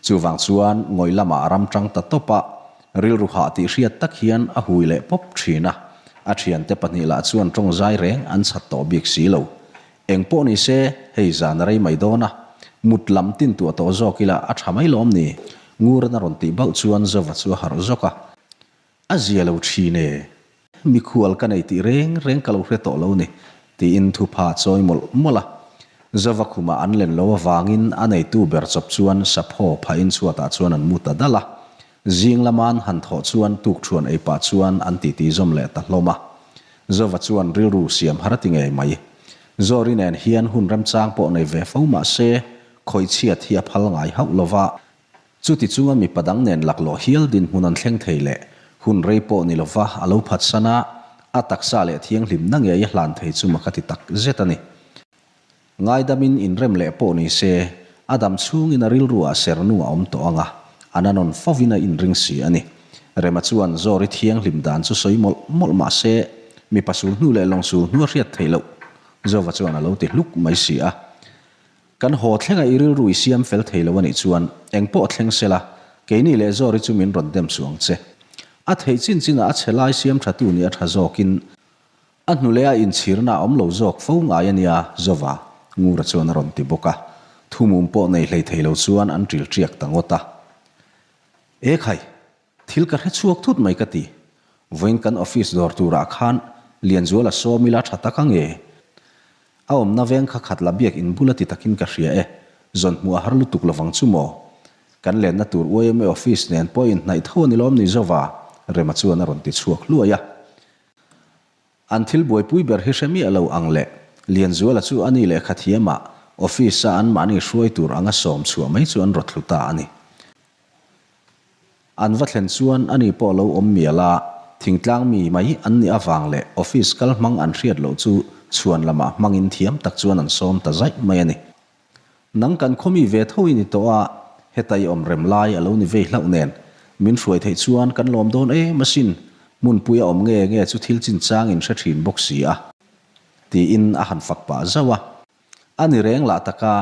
Chuvang chuan ngawih lamah a ram tang ta tawp a, rilru hah tih hriat tak hian a hui leh pawp thin a. A thiante pahnih lah chuan tawng zai reng an chhat tawh bik si lo. Eng pawh ni se, hei zan a rei mai dawn a, mut lam tin tuah tawh zawk ila a tha mai lawm ni? Nguran a rawn tih bauh chuan Zova chu a harh zawk a. A zia lo thin e, mikhual ka nei tih reng reng ka lo hre tawh lo ni, tiin thupha a chawi mawlh mawlh a. Zova khumah an len lo avangin a neitu ber chawp chuan sapho phahin chhuatah chuan an mu ta dal a. Zing lama an han thawh chuan tukthuan ei pah chuan an titi zawm leh ta hlawm a. Zova chuan rilru siam har a ti ngei mai. Zawri nen hian hun remchang pawh nei ve fo mah se, khawihchhiat hi a phal ngai hauh lo va. Chuti chunga mipa dang nen laklawh hial dinhmun an thleng thei leh hun rei pawh ni lova a lo phatsan a, a taksa leh thianghlimna ngei a hlan thei chu mak a ti tak zet a ni. Ngaidamin inrem leh pawh ni se, a dam chhungin a rilruah sernu a awm tawh ang a, a na nawn fovin a inring si a ni. Rema chuan Zawri thianghlim dan chu sawi mawlh mawlh mah se, mipa sulhnu leh lawng sulhnu a hriat theih loh. Zova chuan a lo ti hluk mai si a. Kan haw thlenga i rilru i siam fel thei lo a nih chuan eng pawh thleng se la, keini leh Zawri chu min rawn dem suh ang che. A theih chin chinah a chhe lai siam tha tu nih a tha zawkin a hnu leh a inchhirna a awm lo zawk fo ngai a nia Zova, Ngura chuan a rawn ti bawk a. Thumum pawh nei hlei thei lo chuan an ṭil ṭiak ta ngawt a. E khai! Thil ka hre chhuak thut mai ka ti. Vawiin kan office dawr turah khan Lianzuala sawm ila tha tak ang e. A awmna veng kha khat la biak in bul a ti takin ka hria e. Zawn hmuh a har lutuk lovang chu maw? Kan lenna tur yma office nen pawh inhnaih tho a ni lawm ni Zova? Rema chuan a rawn ti chhuak hluai a. An thil buaipui ber hi hre miah lo ang le. Lianzuala chu a ni lehkha thiamah office-a anmahni hruai tur anga sawm chhuah mai chu an rawt thlu ta a ni. An va thlen chuan ani pawh lo awm mial a, thingtlang mi mai an nih avang leh office kal hmang an hriat loh chu chhuan lamah hmangin thiam tak chuan an sawm ta zaih mai a ni. Nang kan khaw mi ve tho i ni tawh a, heta i awm rem lai a lo ni vei hlauh nen, min hruai theih chuan kan lawm dawn em asin, hmunpui a awm nge nge chu thil chinchang in hre thin bawk si a, tiin a han fak pah zauh a. A ni reng lah taka,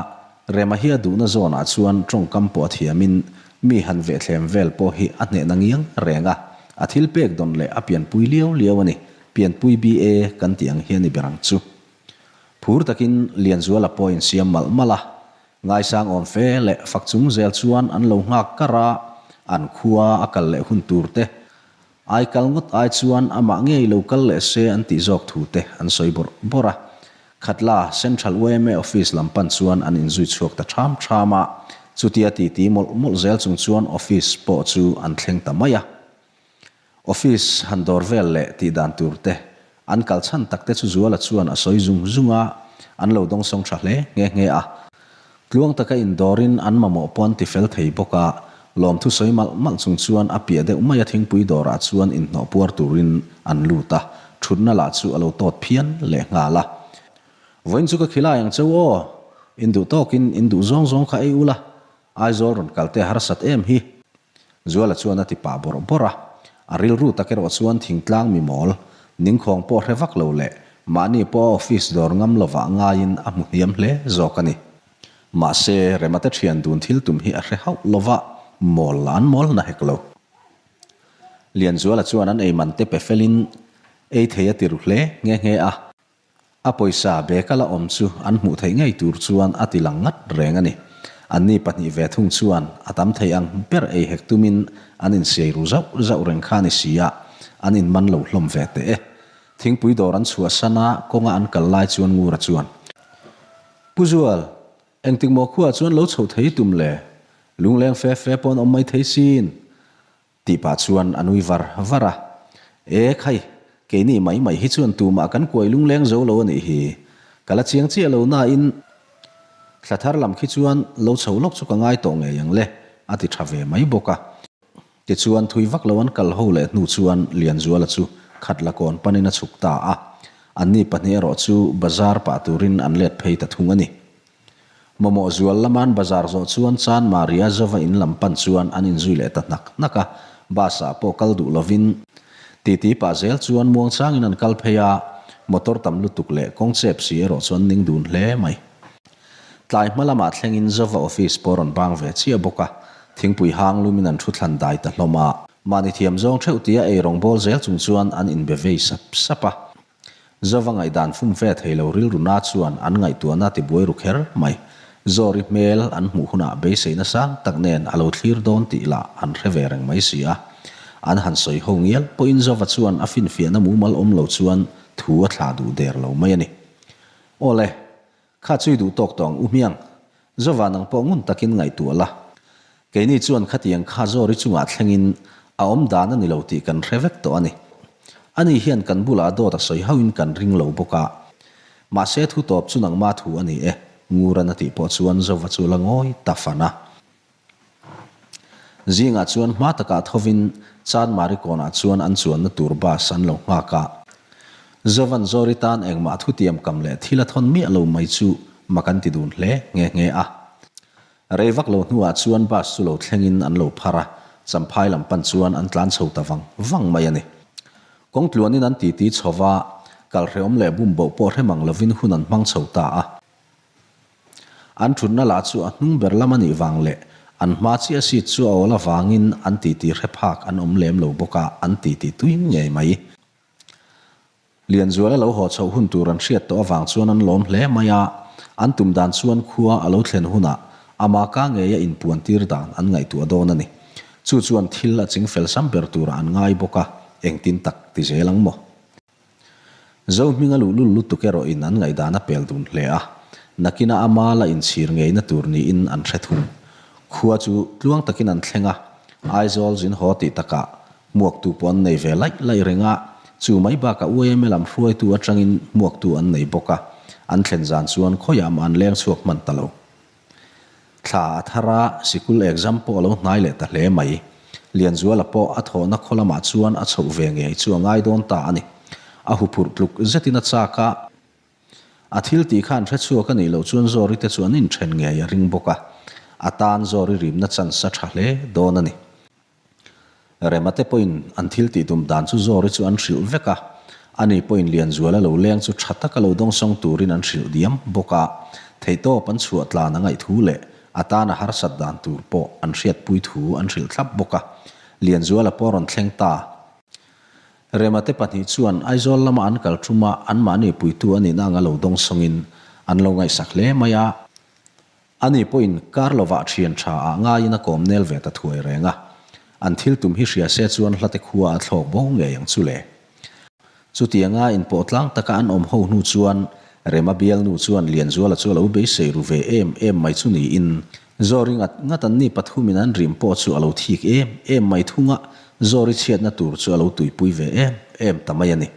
Rema hi a duhna zawnah chuan tawngkam pawh a thiamin mi han vehthlem vel pawh hi a hnehna ngiang reng a, a thil pek dawn leh a pianpui liau liau a ni, pianpui BA kan tih ang hi a ni ber ang chu. Phur takin Lianzuala pawh insiam malh malh a, ngaisang awm fe leh fak chung zel chuan an lo nghak kar a, an khua a kal leh hun tur te Ai kal ngawt ai chuan amah ngei lo kal leh se an tih zawk thu te an sawi bawrh bawrh a. Khatla Central yma Office lam pan chuan an inzui chhuak ta ṭham ṭham a, chutia titi mawlh mawlh zel chung chuan office pawh chu an thleng ta mai a. Office han dawr vel leh tih dan tur te, an kal chhan tak te chu Zuala chuan a sawi zung zung a, an lo dawngsawng tha hle nghe nghe a. Tluang taka indawrin an mamawh pawh an ti fel thei bawk a, lawmthu sawi malh malh chung chuan a piah deuh mai a thingpui dawrah chuan inhnawh puar turin an lut a, thutna lah chu a lo tawt phian leh nghal a. Vawiin chu ka khilai ang cheu aw, induh tawkin induh zawng zawng kha ei ula, Aizawl rawn kal te harsat em hi. Zuala chuan a ti pah bawrh bawrh a, a rilru tak erawh chuan thingtlang mi mawl, ningkhawng pawh hre vak lo leh mahni pawh a office dawr ngam lovah ngaiin a hmu hniam hle zawk a ni. Mahse, Remate thian dun thil tum hi a hre hauh lova, mawl lah an mawl na hek lo. Lianzuala chuan an ei man te pe felin ei thei a ti ru hle nghe nghe a. A pawisa bag a la awm chu an hmuh theih ngei tur chuan a ti lang ngat reng a ni. Anni pahnih ve thung chuan a tam thei ang ber ei hek tumin an insiai ru zauh zauh reng kha a ni si a, an inman lo hlawm ve teh e. Thingpui dawr an chhuahsan a, kawnga an kal lai chuan Ngura chuan, Pu Zual, engtik maw khuaah chuan lo chhoh thei tum le? Lungleng fe fe pawh an awm mai thei sin. Tih pah chuan a nui var var a. E khai, keini mai mai hi chuan tumah kan kuai lungleng zo lo a nih hi. Ka la chiang chiah lo nain thla thar lam khi chuan lo chho lawk chu ka ngai tawh ngei ang le, a ti tha ve mai bawk a. Tichuan thui vak lo an kal ho leh hnu chuan Lianzuala chu khat la kawn panin a chhuk ta a. Anni pahnih erawh chu bazar pah turin an let phei ta thung a ni. Mamawh zual lama'n bazar zawh chuan Chan Maria Zova in lam pan chuan an inzui leh ta hnak hnak a, bus ah pawh kal duh lovin titi pah zel chuan muangchangin an kal phei a, motor tam lutuk leh kawng chep si erawh chuan ning dun hle mai. Tlai hma lamah thlengin Zova office pawh rawn bang ve chiah bawk a, thingpui hang lumin an thu thlan dai ta hlawm a, mahni thiam zawng theuh tia ei rawng bawl zel chung chuan an inbe vei sap sap a. Zova ngaihdan fum ve thei lo rilru na chuan an ngaihtuahna ti buai ru kher mai. Zawri hmel an hmuh hunah beiseina sang tak nen a lo thlir dawn tih lah an hre ve reng mai si a. An han sawi ho ngial pawhin Zova chuan a finfiahna mumal awm lo chuan thu a thlah duh der lo mai a ni. Awle, Kha chui duh tawk tawh ang u hmiang. Zova nang pawh ngun takin ngaihtuah la. Keini chuan khatiang kha Zawri chungah thlengin a awm dan a ni lo tih kan hre vek tawh a ni. Ani hian kan bulah dawt a sawi hauhin kan ring lo bawk a. Mahse thu tawp chu nangma thu a ni e, Nguran a tih pawh chuan Zova chu la ngawi ta fan a. Zingah chuan hma takah thovin Chanmari kawnah chuan an chuanna tur bus an lo nghak a. Zovan Zawri tan engmah thutiam kam leh thil a thawn miah lo mai chu mak an ti dun hle nghe nghe a. Rei vak lo hnuah chuan bus chu lo thlengin an lo phar a, Champhai lam pan chuan an tlan chho ta vang vang mai a ni. Kawng tluanin an titi chho va, kalhrehawm leh bumboh pawh hre mang lovin hun an hmang chho ta a. An thutna lah chu a hnung ber lam a nih vang leh an hma chiah seat chu a awl avangin an titi hre phak an awm lem lo bawk a, an titi tui ngei mai. Lianzuala lo haw chhoh hun tur an hriat tawh avang chuan an lawm hle mai a, an tum dan chuan khua a lo thlen hunah ama ka ngeia inpuan tir dan an ngaihtuah dawn a ni. Chu chuan thil a chingfel sam ber turah an ngai bawk a, engtin tak ti zel ang maw? Zo hminga luhlul lutuk erawhin an ngaihdan a pel dun hle a, nakina ama la inchhir ngeina tur niin an hre thung. Khua chu tluang takin an thleng a, Aizawl zin haw tih takah hmuaktu pawh an nei ve laih laih reng a, chu mai bakah YMA lam hruaitu atangin hmuaktu an nei bawk a, an thlen zan chuan khawiah mah an leng chhuak hman ta lo. Thla a thar a, sikul exam pawh a lo hnai leh ta hle mai. Lianzuala pawh a thawhna khaw lamah chuan a chhoh ve ngei chu a ngai dawn ta a ni. A huphurh tluk zetin a chak a, a thil tih khan hre chhuak a nih loh chuan Zawri te chu an inthen ngei a ring bawk a, a tan Zawri rimna chance a tha hle dawn a ni. Rema te pawhin an thil tih tum dan chu Zawri chu an hrilh vek a, ani pawhin Lianzuala lo leng chu tha taka lo dawngsawng turin an hrilh diam bawk a, theihtawp an chhuah tlan a ngaih thu leh a tana harsat dan tur pawh an hriatpui thu an hrilh thlap bawk a, Lianzuala pawh a rawn thleng ta. Rema te pahnih chuan Aizawl lama an kal ṭuma anmahni puitu a nihna anga lo dawngsawngin an lo ngaihsak hle mai a. Ani pawhin kar lovah thian tha ah ngaiin a kawm nel ve ta thuai reng a, an thil tum hi hria se chuan hlate khua a thlawk bo ngei ang chu le. Chutianga inpawh tlang taka an awm ho hnu chuan Rema bialnu chuan Lianzuala chu a lo beisei ru ve em em mai chu niin, Zawri ngat ngat an ni pathumin an rim pawh chu a lo thik em em mai thung a, Zawri chhiatna tur chu a lo tuipui ve em em ta mai a ni.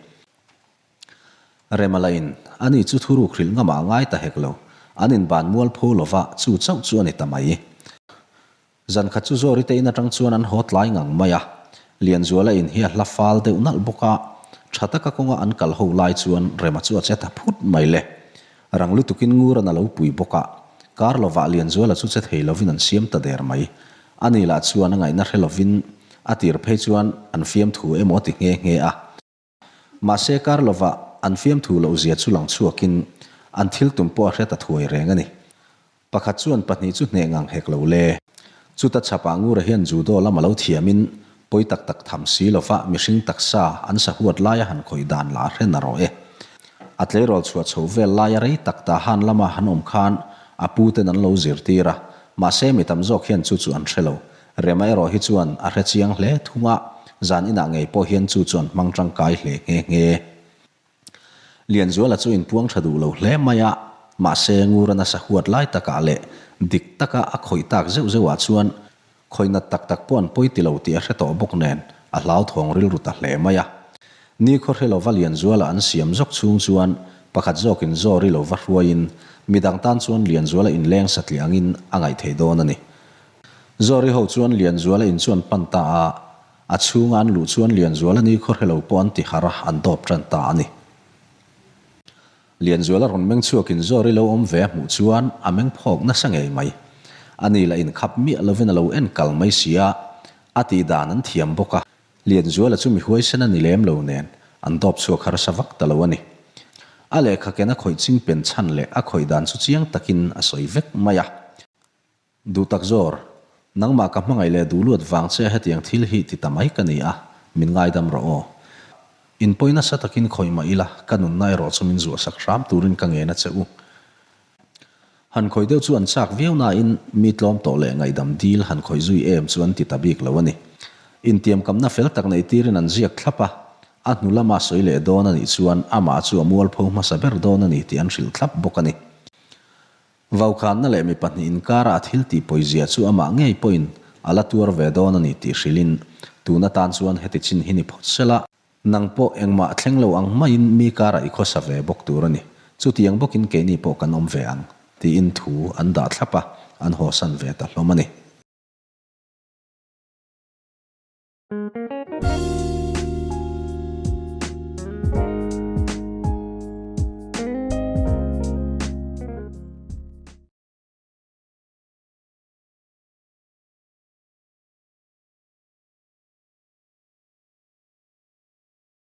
Rema lahin ani chu thuruk hrilh ngamah a ngai ta hek lo, an inban mualpho lova chu chauh chu a ni ta mai. Zan khat chu Zawri te in atang chuan an haw tlai ngang mai a, Lianzuala in hi a hla fal deuh nalh bawk a, tha taka kawnga an kal ho lai chuan Rema chu a che ta phut mai le. Rang lutukin Nguran a lo pui bawk a, kar lovah Lianzuala chu che thei lovin an siam ta der mai. Ani lah chuan a ngaihna hre lovin a tir phei chuan an fiamthu emaw a ti nghe nghe a. Mahse kar lovah an fiamthu loh zia chu lang chhuakin an thil tum pawh a hre ta thuai reng a ni. Pakhat chuan pahnih chu hneh ngang hek lo le. Chuta chhapah Ngura hian judo lam a lo thiamin pawi tak tak tham si lova mihring taksa an sahuat laia han khawih dan lah a hre na rawh e. A tleirawl chhuah chho vel laia rei tak Tahan lama han awm khan a pu ten an lo zirtir a, mahse mi tam zawk hian chu chu an hre lo. Rema erawh hi chuan a hre chiang hle thung a, zan inah ngei pawh hian chu chu an hmang tangkai hle nghe nghe. Lianzuala chu inpuang tha duh lo hle mai a, mahse Ngura nasa huat lai takah leh dik taka a khawih tak zeuh zeuhah chuan khawih nat tak tak pawh an pawi ti lo tih a hre tawh bawk nen a hlauthawng rilru ta hle mai a. Ni khawhre lova Lianzuala an siam zawk chhung chuan pakhat zawkin Zawri lo va hruaiin midang tan chuan Lianzuala inleng satliah angin a ngaih thei dawn a ni. Zawri ho chuan Lianzuala in chu an pan ta a, a chhunga an luh chuan Lianzuala ni khawhre lo pawh an ti harh a, an dawp tan ta a ni. Lianzuala rawn meng chhuakin Zawri lo awm ve a hmuh chuan a meng phawk nasa ngei mai. Ani lah inkhap miah lovin a lo en kal mai si a, a tih dan an thiam bawk a. Lianzuala chu mi huaisen a ni lem lo nen an dawp chhuak harsa vak ta lo a ni. A lehkha ken a khawih ching pen chhan leh a khawih dan chu chiang takin a sawi vek mai a. Duh tak zawr, nangmah ka hmangaih leh duh luat vang che a hetiang thil hi ti ta mai ka ni a, min ngaidam rawh aw. In pawi nasa takin khawih mah ila, ka nunna erawh chu min zuahsak hram turin ka ngen a che u. Han khawih deuh chu an chak viau nain mi tlawm tawh leh ngaihdam dil han khawih zui em chu an ti ta bik lo a ni. Intiamkamna fel tak neih tirin an ziak thlap a, a hnu lama sawi leh dawn a nih chuan amah chu a mualpho hmasa ber dawn a ni tih an hrilh thlap bawk a ni. Vaukhanna leh mi pahnih inkara a thil tih pawizia chu amah ngei pawhin a la tuar ve dawn a ni tih hrilhin, tun atan chuan heti chin hi ni phawt sela, nang pawh engmah thleng lo ang maiin mi karah i khawsa ve bawk tur a ni, chutiang bawkin keini pawh kan awm ve ang, tiin thu an dah thlap a, an hawsan ve ta hlawm a ni.